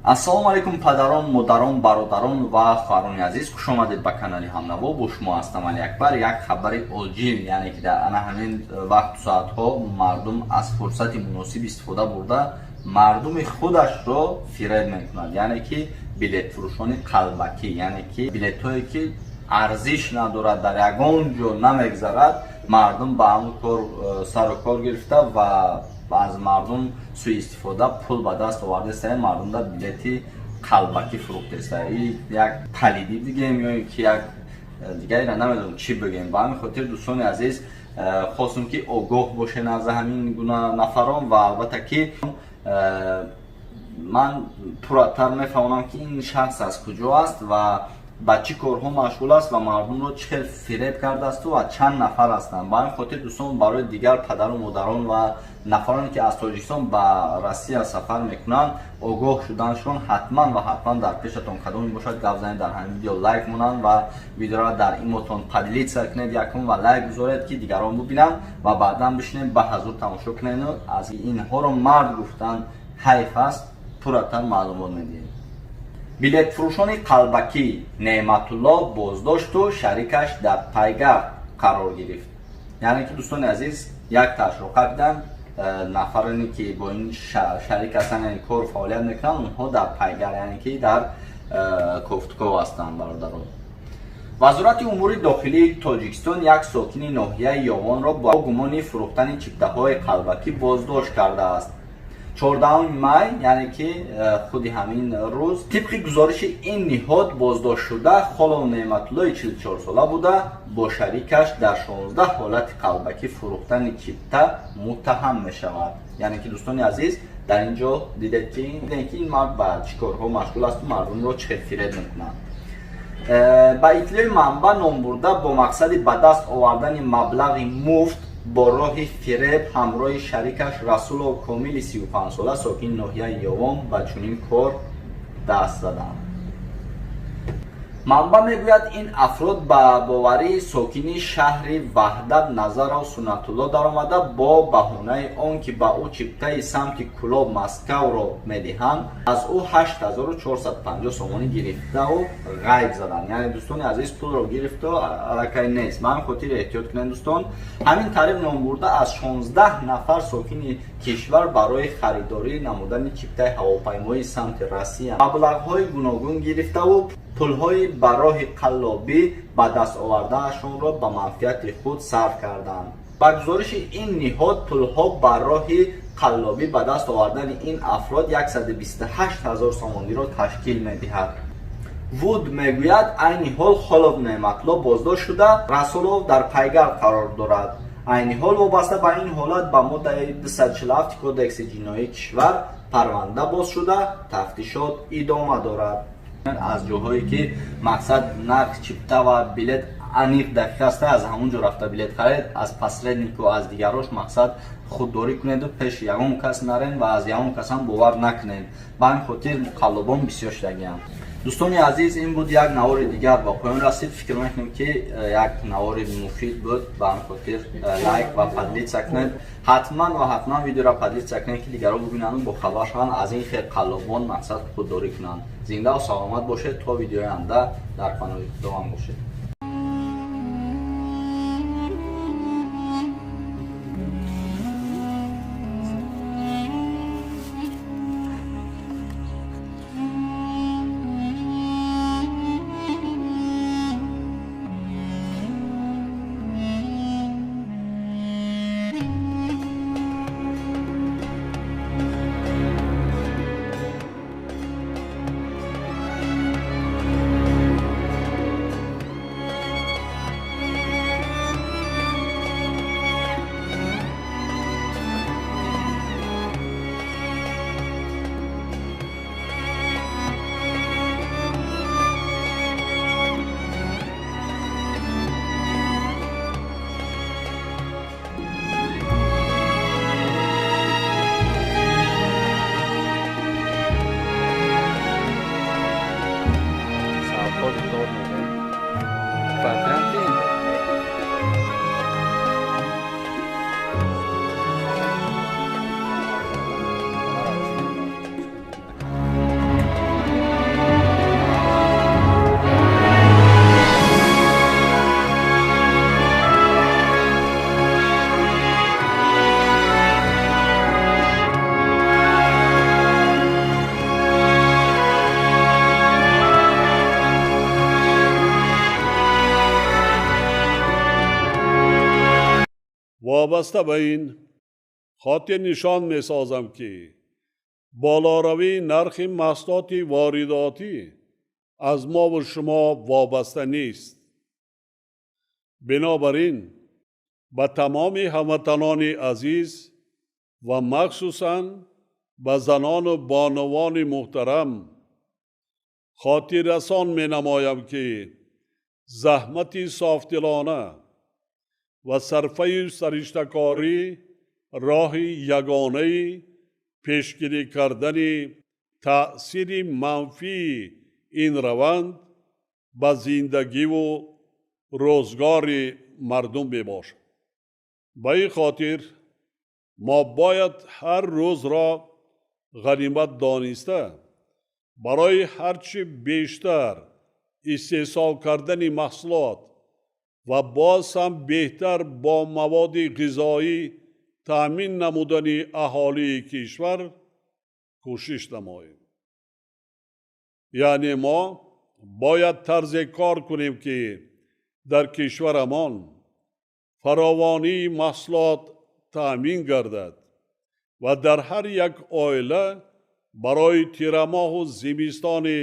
Ассалому алайкум, падарон, модарон, бародарон ва хоҳарони азиз, хуш омадед ба канали Ҳамнаво. Бо шумо ҳастам Али Акбар. Як хабари оҷил, яъне ки дар ана ҳамин вақту соатҳо мардум аз фурсати муносиб истифода бурда мардуми худашро фиреб мекунад, яъне ки билетфурӯшони қалбакӣ, яъне ки билетҳое ки арзиш надорад, дар ягон ҷо намегзарад, мардум ба ҳамун кор сару кор гирифта ва аз мардум суистифода пул ба даст овардаиста, мардумда билети қалбакӣ фурӯхтаиста. И як палидӣ бигем ё ки як дигареро намедонам чӣ бигем. Ба ҳамин хотир, дӯстони азиз, хостем ки огоҳ бошен аз ҳамин гуна нафарон ва албатта ки ман пурратар мефаҳмонам, ки ин шахс аз куҷо аст ва ба чӣ корҳо машғул аст ва мардумро чӣ хел фиреб кардаасту ва чанд нафар ҳастанд. Ба ҳамин хотир, дӯстон, барои дигар падару модарон ва нафароне ки аз Тоҷикистон ба Россия сафар мекунанд, огоҳ шуданашон ҳатман ва ҳатман дар пешатон кадоме бошад, гап занед, дар ҳамин видео лайк монанд ва видеоро дар имотон поделиться кунед якум ва лайк гузоред, ки дигарон бубинанд ва баъдан бишинед ба ҳазур тамошо кунеду аз инҳоро мард гуфтан ҳайф аст. Пурратар маълумот медиҳем. Билетфурӯшони қалбакӣ Неъматулло боздошту шарикаш дар пайгард қарор гирифт. Яъне ки, дӯстони азиз, як ташро қабидан, нафароне ки бо ин шарик ҳастанд, яъне кору фаъолият мекунанд, онҳо дар пайгар, яъне ки дар кофтуков ҳастанд, бародарон. Вазорати умури дохилии Тоҷикистон як сокини ноҳияи Ёвонро бо гумони фурӯхтани чиптаҳои қалбакӣ боздошт кардааст. 14 май, яъне ки худи ҳамин рӯз, тибқи гузориши ин ниҳод, боздоштшуда Холов Неъматуллои 44сола буда, бо шарикаш дар 16 ҳолати қалбакӣ фурӯхтани чипта муттаҳам мешавад. Яъне ки, дӯстони азиз, дар ин ҷо дидед, ки ин мард ба чӣ корҳо машғул асту мардумро чӣ хел фиреб мекунад. Ба иттилои манбаъ, номбурда бо мақсади ба даст овардани маблағи муфт бо роҳи фиреб ҳамроҳи шарикаш Расулов Комили 35сола, сокини ноҳияи Ёвон, ба чунин кор даст заданд. Манбаъ мегӯяд, ин афрод ба боварии сокини шаҳри Ваҳдат Назаров Суннатулло даромада, бо баҳонаи он ки ба ӯ чиптаи самти Кӯлоб Москавро медиҳанд, аз ӯ 8450 сомонӣ гирифтау ғайб заданд. Яъне, дӯстони азиз, пулро гирифту аллакай нест. Ба ҳамин хотир эҳтиёт кунед, дӯстон. Ҳамин тариқ номбурда аз 16 нафар сокини кишвар барои харидорӣ намудани чиптаи ҳавопаймоии самти Россия маблағҳои гуногун гирифтаву пулҳои ба роҳи қаллобӣ ба даст овардаашонро ба манфиати худ сарф карданд. Ба гузориши ин ниҳод, пулҳо ба роҳи қаллобӣ ба даст овардани ин афрод 128 ҳазор сомониро ташкил медиҳад. Вуд мегӯяд, айни ҳол Холов Неъматулло боздошт шуда, Расулов дар пайгард қарор дорад. Айни ҳол вобаста ба ин ҳолат ба моддаи 247 Кодекси ҷиноии кишвар парванда боз шуда, тафтишот идома дорад. Аз ҷоҳое ки мақсад нарх чипта ва билет аниқ дақиқ аста, аз ҳамон ҷо рафта билет харед. Аз посреднику аз дигарош мақсад худдорӣ кунеду пеши ягон кас нарен ва аз ягон кас ҳам бовар накунед. Ба ҳамин хотир қаллобон бисёр шудагианд. Дӯстони азиз, ин буд як навори дигар, ба поён расид. Фикр мекунем, ки як навори муфид буд. Ба ҳамин хотир лайк ва поделиться кунед ҳатман ва ҳатман видеоро поделиться кунед, ки дигарон бубинанду бохабар шаванд, аз ин хел қаллобон мақсад худдорӣ кунанд. Зиндаву саломат бошед, то видеои оянда дар паноҳи Худованд бошед. Вобаста ба ин хотирнишон месозам, ки болоравии нархи маҳсулоти воридотӣ аз мову шумо вобаста нест. Бинобар ин ба тамоми ҳамватанони азиз ва махсусан ба занону бонувони муҳтарам хотиррасон менамоям, ки заҳмати софдилона ва сарфаю сариштакорӣ роҳи ягонаи пешгирӣ кардани таъсири манфии ин раванд ба зиндагиву рӯзгори мардум мебошад. Ба ин хотир мо бояд ҳар рӯзро ғанимат дониста, барои ҳарчи бештар истеҳсол кардани маҳсулот ва боз ҳам беҳтар бо маводи ғизоӣ таъмин намудани аҳолии кишвар кӯшиш намоем. Яъне мо бояд тарзе кор кунем, ки дар кишварамон фаровонии маҳсулот таъмин гардад ва дар ҳар як оила барои тирамоҳу зимистони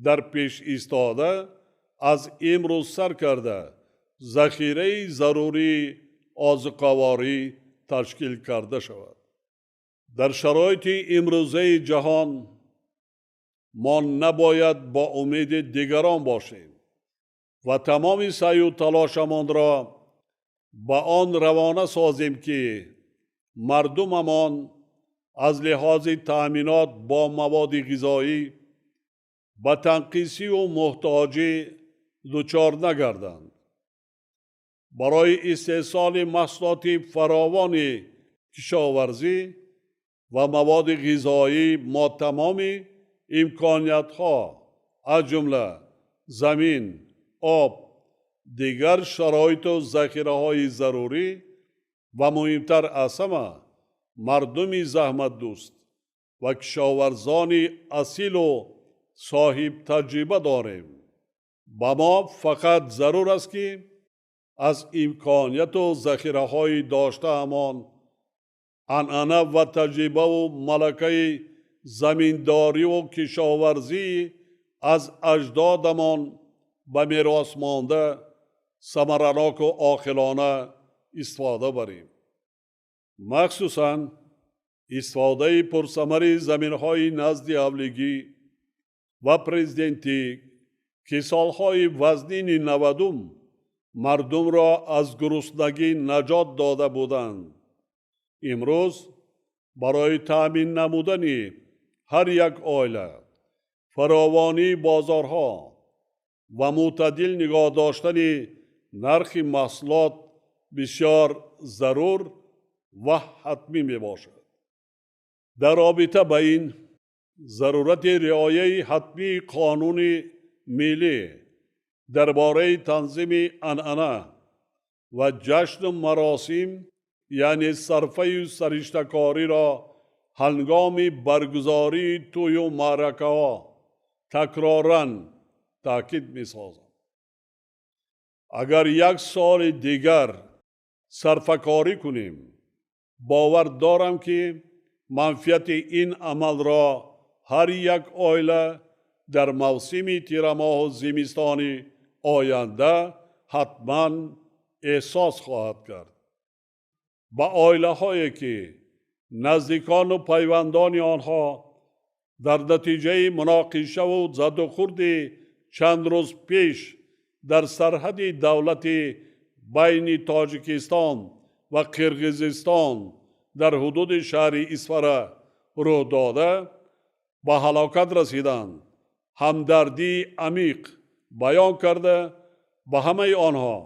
дар пеш истода аз имрӯз сар карда захираи зарурии озуқаворӣ ташкил карда шавад. Дар шароити имрӯзаи ҷаҳон мо набояд бо умеди дигарон бошем ва тамоми саъю талошамонро ба он равона созем, ки мардумамон аз лиҳози таъминот бо маводи ғизоӣ ба танқисиву муҳтоҷӣ дучор нагарданд. Барои истеҳсоли маҳсулоти фаровони кишоварзӣ ва маводи ғизоӣ мо тамоми имкониятҳо, аз ҷумла замин, об, дигар шароиту захираҳои зарурӣ ва муҳимтар аз ҳама мардуми заҳматдӯст ва кишоварзони асилу соҳибтаҷриба дорем. Ба мо фақат зарур аст, ки аз имконияту захираҳои доштаамон, анъана ва таҷрибаву малакаи заминдориву кишоварзӣ аз аҷдодамон ба мерос монда самараноку оқилона истифода барем. Махсусан истифодаи пурсамари заминҳои назди ҳавлигӣ ва президентӣ, ки солҳои вазнини 90-ум мардумро аз гуруснагӣ наҷот дода буданд, имрӯз барои таъмин намудани ҳар як оила, фаровонии бозорҳо ва мӯътадил нигоҳ доштани нархи маҳсулот бисёр зарур ва ҳатмӣ мебошад. Дар робита ба ин зарурати риояи ҳатмии қонуни миллӣ дар бораи танзими анъана ва ҷашну маросим, яъне сарфаю сариштакориро ҳангоми баргузории тӯю маъракаҳо такроран таъкид месозам. Агар як соли дигар сарфакорӣ кунем, бовар дорам, ки манфиати ин амалро ҳар як оила дар мавсими тирамоҳу зимистони оянда ҳатман эҳсос хоҳад кард. Ба оилаҳое, ки наздикону пайвандони онҳо дар натиҷаи муноқишаву задухӯрди чанд рӯз пеш дар сарҳади давлати байни Тоҷикистон ва Қирғизистон дар ҳудуди шаҳри Исфара рӯ дода ба ҳалокат расиданд, ҳамдардии амиқ баён карда, ба ҳамаи онҳо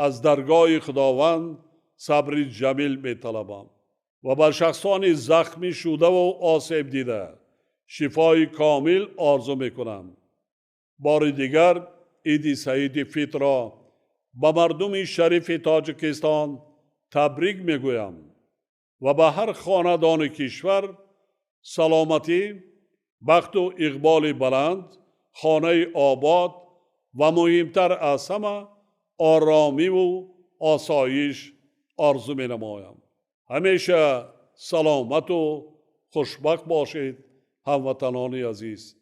аз даргоҳи Худованд сабри ҷамил металабам ва ба шахсони захмӣ шудаву осеб дида шифои комил орзу мекунам. Бори дигар Иди Саиди Фитрро ба мардуми шарифи Тоҷикистон табрик мегӯям ва ба ҳар хонадони кишвар саломатӣ, бахту иқболи баланд, хонаи обод ва муҳимтар аз ҳама оромиву осоиш Орзу менамоям. Ҳамеша саломату хушбахт бошед, ҳамватанони азиз.